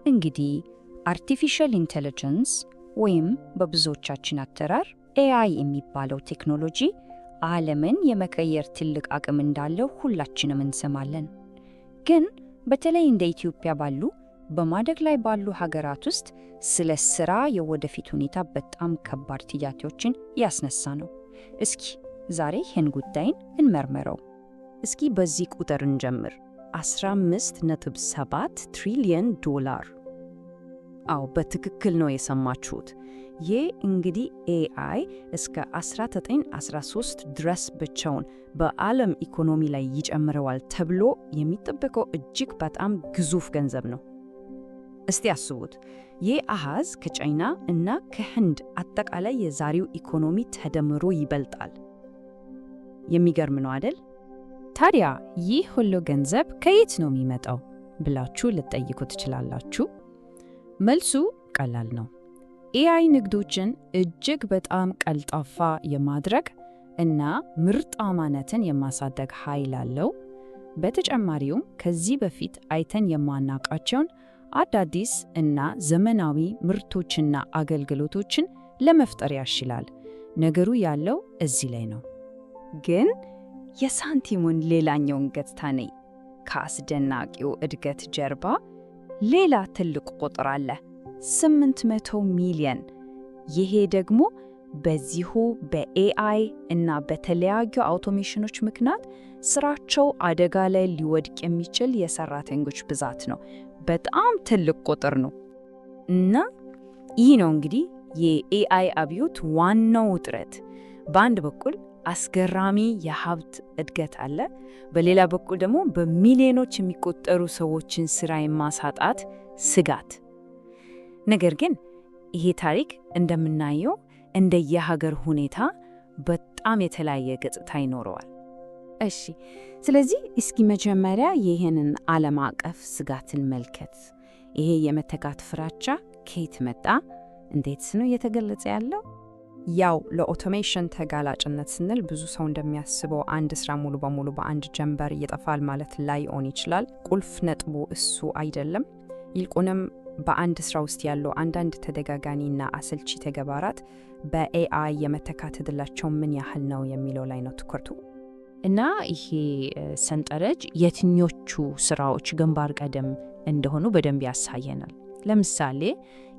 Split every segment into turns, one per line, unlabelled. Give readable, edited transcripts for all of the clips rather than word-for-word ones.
እንግዲህ artificial intelligence ወይም በብዙዎቻችን አጠራር AI የሚባለው ቴክኖሎጂ ዓለምን የመቀየር ትልቅ አቅም እንዳለው ሁላችንም እንሰማለን። ግን በተለይ እንደ ኢትዮጵያ ባሉ በማደግ ላይ ባሉ ሀገራት ውስጥ ስለ ስራ የወደፊት ሁኔታ በጣም ከባድ ጥያቄዎችን ያስነሳ ነው። እስኪ ዛሬ ይህን ጉዳይን እንመርምረው።
እስኪ በዚህ ቁጥር እንጀምር። 15.7 ትሪሊየን ዶላር። አዎ፣ በትክክል ነው የሰማችሁት። ይህ እንግዲህ AI እስከ 1913 ድረስ ብቻውን በዓለም ኢኮኖሚ ላይ ይጨምረዋል ተብሎ የሚጠበቀው እጅግ በጣም ግዙፍ ገንዘብ ነው። እስቲ አስቡት፣ ይህ አሃዝ ከቻይና እና ከህንድ አጠቃላይ የዛሬው ኢኮኖሚ ተደምሮ ይበልጣል። የሚገርም ነው አይደል?
ታዲያ ይህ ሁሉ ገንዘብ ከየት ነው የሚመጣው ብላችሁ ልትጠይቁ ትችላላችሁ። መልሱ ቀላል ነው። AI ንግዶችን እጅግ በጣም ቀልጣፋ የማድረግ እና ምርታማነትን የማሳደግ ኃይል አለው። በተጨማሪውም ከዚህ በፊት አይተን የማናውቃቸውን አዳዲስ እና ዘመናዊ ምርቶችና አገልግሎቶችን ለመፍጠር ያስችላል። ነገሩ ያለው እዚህ ላይ ነው።
ግን የሳንቲሙን ሌላኛውን ገጽታ ነይ። ከአስደናቂው እድገት ጀርባ ሌላ ትልቅ ቁጥር አለ፣ 800 ሚሊየን። ይሄ ደግሞ በዚሁ በ AI እና በተለያዩ automation ኖች ምክንያት ስራቸው አደጋ ላይ ሊወድቅ የሚችል የሰራተኞች ብዛት ነው። በጣም ትልቅ ቁጥር ነው።
እና ይህ ነው እንግዲህ የ AI አብዮት ዋናው ውጥረት። በአንድ በኩል አስገራሚ የሀብት እድገት አለ፣ በሌላ በኩል ደግሞ በሚሊዮኖች የሚቆጠሩ ሰዎችን ስራ የማሳጣት ስጋት። ነገር ግን ይሄ ታሪክ እንደምናየው እንደየሀገር ሁኔታ በጣም የተለያየ ገጽታ ይኖረዋል።
እሺ፣ ስለዚህ እስኪ መጀመሪያ ይህንን ዓለም አቀፍ ስጋት እንመልከት። ይሄ የመተካት ፍራቻ ከየት መጣ? እንዴትስ ነው እየተገለጸ ያለው?
ያው ለ automation ተጋላጭነት ስንል ብዙ ሰው እንደሚያስበው አንድ ስራ ሙሉ በሙሉ በአንድ ጀንበር ይጠፋል ማለት ላይሆን ይችላል። ቁልፍ ነጥቡ እሱ አይደለም። ይልቁንም በአንድ ስራ ውስጥ ያለው አንዳንድ ተደጋጋሚና አሰልቺ ተግባራት በ AI የመተካት ዕድላቸው ምን ያህል ነው የሚለው ላይ ነው ትኩረቱ።
እና ይሄ ሰንጠረዥ የትኞቹ ስራዎች ግንባር ቀደም እንደሆኑ በደንብ ያሳየናል። ለምሳሌ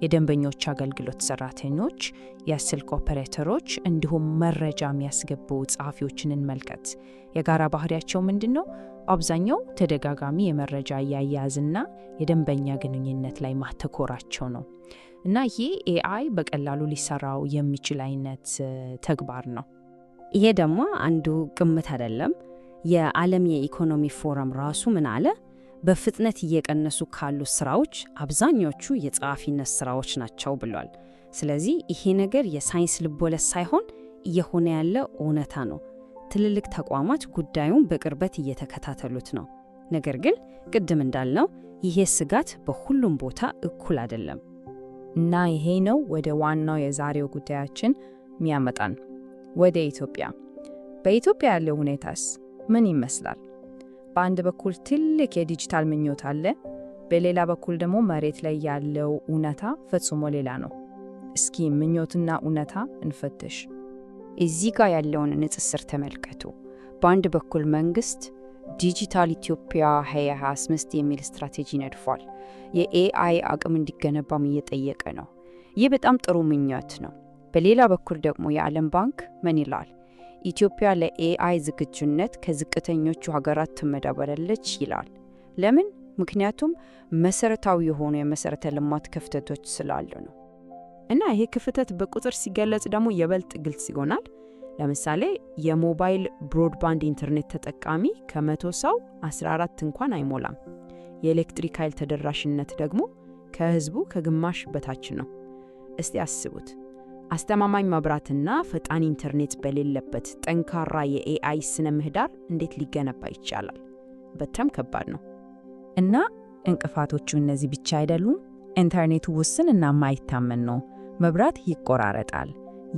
የደንበኞች አገልግሎት ሰራተኞች፣ የስልክ ኦፐሬተሮች እንዲሁም መረጃ የሚያስገቡ ጸሐፊዎችን እንመልከት። የጋራ ባህሪያቸው ምንድን ነው? አብዛኛው ተደጋጋሚ የመረጃ አያያዝና የደንበኛ ግንኙነት ላይ ማተኮራቸው ነው። እና ይሄ AI በቀላሉ ሊሰራው የሚችል አይነት ተግባር ነው።
ይሄ ደግሞ አንዱ ግምት አይደለም። የዓለም የኢኮኖሚ ፎረም ራሱ ምን አለ? በፍጥነት እየቀነሱ ካሉ ስራዎች አብዛኞቹ የጸሐፊነት ስራዎች ናቸው ብሏል። ስለዚህ ይሄ ነገር የሳይንስ ልቦለድ ሳይሆን እየሆነ ያለ እውነታ ነው። ትልልቅ ተቋማት ጉዳዩን በቅርበት እየተከታተሉት ነው። ነገር ግን ቅድም እንዳልነው ይሄ ስጋት በሁሉም ቦታ እኩል አይደለም።
እና ይሄ ነው ወደ ዋናው የዛሬው ጉዳያችን የሚያመጣን፣ ወደ ኢትዮጵያ። በኢትዮጵያ ያለው ሁኔታስ ምን ይመስላል? በአንድ በኩል ትልቅ የዲጂታል ምኞት አለ፣ በሌላ በኩል ደግሞ መሬት ላይ ያለው እውነታ ፈጽሞ ሌላ ነው። እስኪ ምኞትና እውነታ እንፈትሽ።
እዚህ ጋር ያለውን ንጽጽር ተመልከቱ። በአንድ በኩል መንግስት ዲጂታል ኢትዮጵያ 2025 የሚል ስትራቴጂ ነድፏል። የ AI አቅም እንዲገነባም እየጠየቀ ነው። ይህ በጣም ጥሩ ምኞት ነው። በሌላ በኩል ደግሞ የዓለም ባንክ ምን ይላል? ኢትዮጵያ ለ AI ዝግጁነት ከዝቅተኞቹ ሀገራት ትመደባለች ይላል። ለምን? ምክንያቱም መሰረታዊ የሆኑ የመሰረተ ልማት ክፍተቶች ስላሉ ነው።
እና ይሄ ክፍተት በቁጥር ሲገለጽ ደግሞ ይበልጥ ግልጽ ይሆናል። ለምሳሌ የሞባይል broadband ኢንተርኔት ተጠቃሚ ከ100 ሰው 14 እንኳን አይሞላም። የኤሌክትሪክ ኃይል ተደራሽነት ደግሞ ከህዝቡ ከግማሽ በታች ነው። እስቲ አስቡት፣ አስተማማኝ መብራትና ፈጣን ኢንተርኔት በሌለበት ጠንካራ የ AI ስነ ምህዳር እንዴት ሊገነባ ይቻላል? በጣም ከባድ ነው።
እና እንቅፋቶቹ እነዚህ ብቻ አይደሉም። ኢንተርኔቱ ውስን እና ማይታመን ነው። መብራት ይቆራረጣል።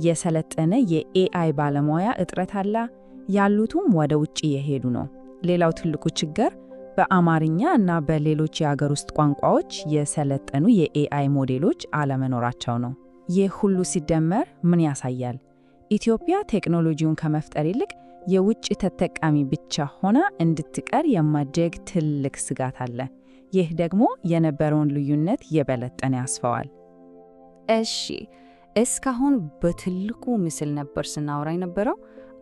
የሰለጠነ የ AI ባለሙያ እጥረት አለ። ያሉትም ወደ ውጭ እየሄዱ ነው። ሌላው ትልቁ ችግር በአማርኛ እና በሌሎች የአገር ውስጥ ቋንቋዎች የሰለጠኑ የ AI ሞዴሎች አለመኖራቸው ነው። ይህ ሁሉ ሲደመር ምን ያሳያል? ኢትዮጵያ ቴክኖሎጂውን ከመፍጠር ይልቅ የውጭ ተጠቃሚ ብቻ ሆና እንድትቀር የማድረግ ትልቅ ስጋት አለ። ይህ ደግሞ የነበረውን ልዩነት የበለጠ ያስፈዋል።
እሺ፣ እስካሁን በትልቁ ምስል ነበር ስናወራ የነበረው።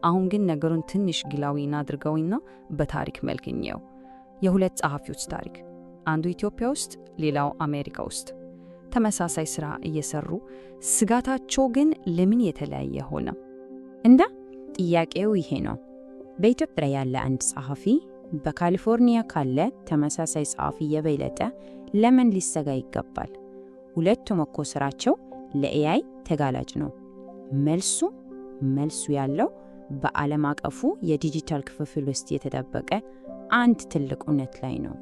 አሁን ግን ነገሩን ትንሽ ግላዊ እናድርገውና በታሪክ መልክ እንየው። የሁለት ጸሐፊዎች ታሪክ፣ አንዱ ኢትዮጵያ ውስጥ፣ ሌላው አሜሪካ ውስጥ፣ ተመሳሳይ ስራ እየሰሩ ስጋታቸው ግን ለምን የተለያየ ሆነ?
እና ጥያቄው ይሄ ነው። በኢትዮጵያ ያለ አንድ ጸሐፊ በካሊፎርኒያ ካለ ተመሳሳይ ጸሐፊ የበለጠ ለምን ሊሰጋ ይገባል? ሁለቱም እኮ ስራቸው ለ AI ተጋላጭ ነው። መልሱ ያለው በዓለም አቀፉ የዲጂታል ክፍፍል ውስጥ የተደበቀ አንድ ትልቅ እውነት ላይ ነው።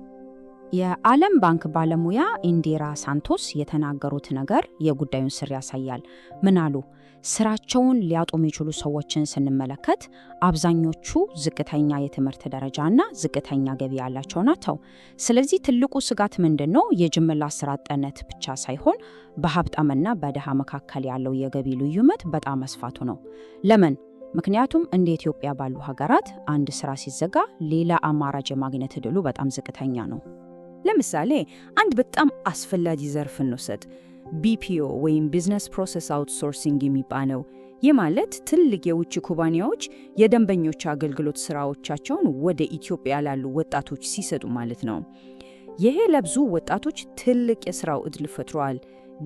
የዓለም ባንክ ባለሙያ ኢንዲራ ሳንቶስ የተናገሩት ነገር የጉዳዩን ስር ያሳያል። ምን አሉ? ስራቸውን ሊያጡ የሚችሉ ሰዎችን ስንመለከት አብዛኞቹ ዝቅተኛ የትምህርት ደረጃና ዝቅተኛ ገቢ ያላቸው ናቸው። ስለዚህ ትልቁ ስጋት ምንድን ነው? የጅምላ ስራ አጥነት ብቻ ሳይሆን በሀብታምና በድሃ መካከል ያለው የገቢ ልዩነት በጣም መስፋቱ ነው። ለምን? ምክንያቱም እንደ ኢትዮጵያ ባሉ ሀገራት አንድ ስራ ሲዘጋ ሌላ አማራጭ የማግኘት ዕድሉ በጣም ዝቅተኛ ነው።
ለምሳሌ አንድ በጣም አስፈላጊ ዘርፍ እንውሰድ፣ BPO ወይም business process outsourcing የሚባለው። ይህ ማለት ትልቅ የውጭ ኩባንያዎች የደንበኞች አገልግሎት ስራዎቻቸውን ወደ ኢትዮጵያ ላሉ ወጣቶች ሲሰጡ ማለት ነው። ይሄ ለብዙ ወጣቶች ትልቅ የስራው ዕድል ፈጥሯል።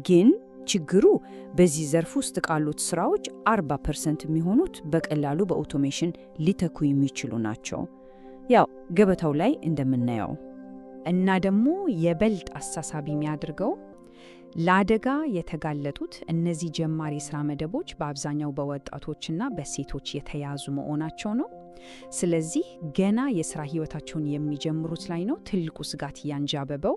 ግን ችግሩ በዚህ ዘርፍ ውስጥ ካሉት ስራዎች 40% የሚሆኑት በቀላሉ በ automation ሊተኩ የሚችሉ ናቸው። ያው ገበታው ላይ እንደምናየው።
እና ደግሞ የበለጠ አሳሳቢ የሚያደርገው ለአደጋ የተጋለጡት እነዚህ ጀማሪ የሥራ መደቦች በአብዛኛው በወጣቶችና በሴቶች የተያዙ መሆናቸው ነው። ስለዚህ ገና የሥራ ሕይወታቸውን የሚጀምሩት ላይ ነው ትልቁ ስጋት ያንዣበበው።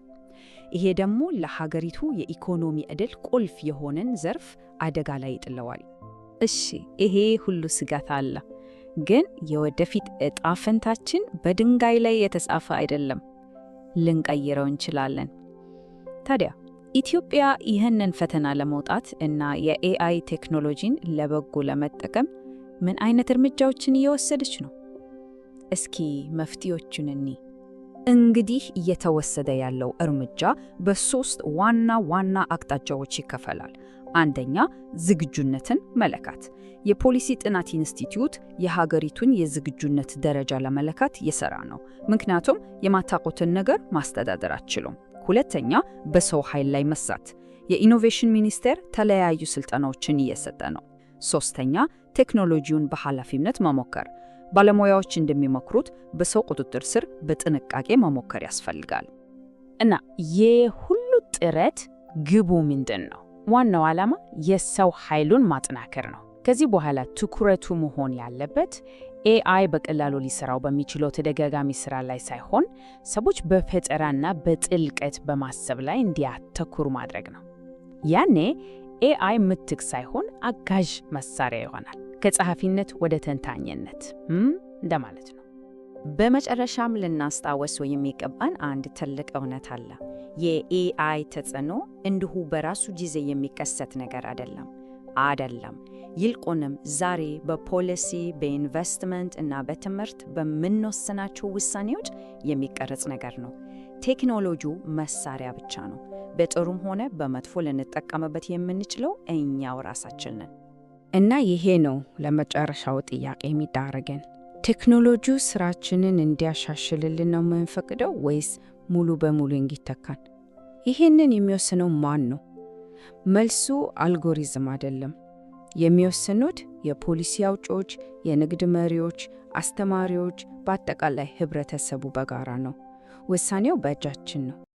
ይሄ ደግሞ ለሀገሪቱ የኢኮኖሚ ዕድል ቁልፍ የሆነን ዘርፍ አደጋ ላይ ይጥለዋል።
እሺ፣ ይሄ ሁሉ ስጋት አለ። ግን የወደፊት እጣ ፈንታችን በድንጋይ ላይ የተጻፈ አይደለም። ልንቀይረው እንችላለን። ታዲያ ኢትዮጵያ ይህንን ፈተና ለመውጣት እና የ AI ቴክኖሎጂን ለበጎ ለመጠቀም ምን አይነት እርምጃዎችን እየወሰደች ነው? እስኪ መፍትሄዎቹን እንይ።
እንግዲህ እየተወሰደ ያለው እርምጃ በሶስት ዋና ዋና አቅጣጫዎች ይከፈላል። አንደኛ፣ ዝግጁነትን መለካት። የፖሊሲ ጥናት ኢንስቲትዩት የሀገሪቱን የዝግጁነት ደረጃ ለመለካት እየሰራ ነው። ምክንያቱም የማታውቁትን ነገር ማስተዳደር አትችሉም። ሁለተኛ፣ በሰው ኃይል ላይ መስራት። የኢኖቬሽን ሚኒስቴር ተለያዩ ስልጠናዎችን እየሰጠ ነው። ሶስተኛ፣ ቴክኖሎጂውን በኃላፊነት መሞከር። ባለሙያዎች እንደሚመክሩት በሰው ቁጥጥር ስር በጥንቃቄ መሞከር ያስፈልጋል።
እና ይህ ሁሉ ጥረት ግቡ ምንድን ነው? ዋናው ዓላማ የሰው ኃይሉን ማጠናከር ነው። ከዚህ በኋላ ትኩረቱ መሆን ያለበት AI በቀላሉ ሊሰራው በሚችለው ተደጋጋሚ ስራ ላይ ሳይሆን ሰዎች በፈጠራና በጥልቀት በማሰብ ላይ እንዲያተኩሩ ማድረግ ነው። ያኔ AI ምትክ ሳይሆን አጋዥ መሳሪያ ይሆናል። ከጸሐፊነት ወደ ተንታኝነት እንደማለት ነው።
በመጨረሻም ልናስታውሰው የሚገባን አንድ ትልቅ እውነት አለ። የ AI ተጽዕኖ እንዲሁ በራሱ ጊዜ የሚከሰት ነገር አይደለም። ይልቁንም ዛሬ በፖሊሲ፣ በኢንቨስትመንት እና በትምህርት በምንወስናቸው ውሳኔዎች የሚቀረጽ ነገር ነው። ቴክኖሎጂው መሳሪያ ብቻ ነው። በጥሩም ሆነ በመጥፎ ልንጠቀምበት የምንችለው እኛው ራሳችን ነን።
እና ይሄ ነው ለመጨረሻው ጥያቄ የሚዳርገን። ቴክኖሎጂው ስራችንን እንዲያሻሽልልን ነው የምንፈቅደው ወይስ ሙሉ በሙሉ እንዲተካን? ይህንን የሚወስነው ማን ነው? መልሱ አልጎሪዝም አይደለም። የሚወስኑት የፖሊሲ አውጪዎች፣ የንግድ መሪዎች፣ አስተማሪዎች፣ በአጠቃላይ ህብረተሰቡ በጋራ ነው። ውሳኔው በእጃችን ነው።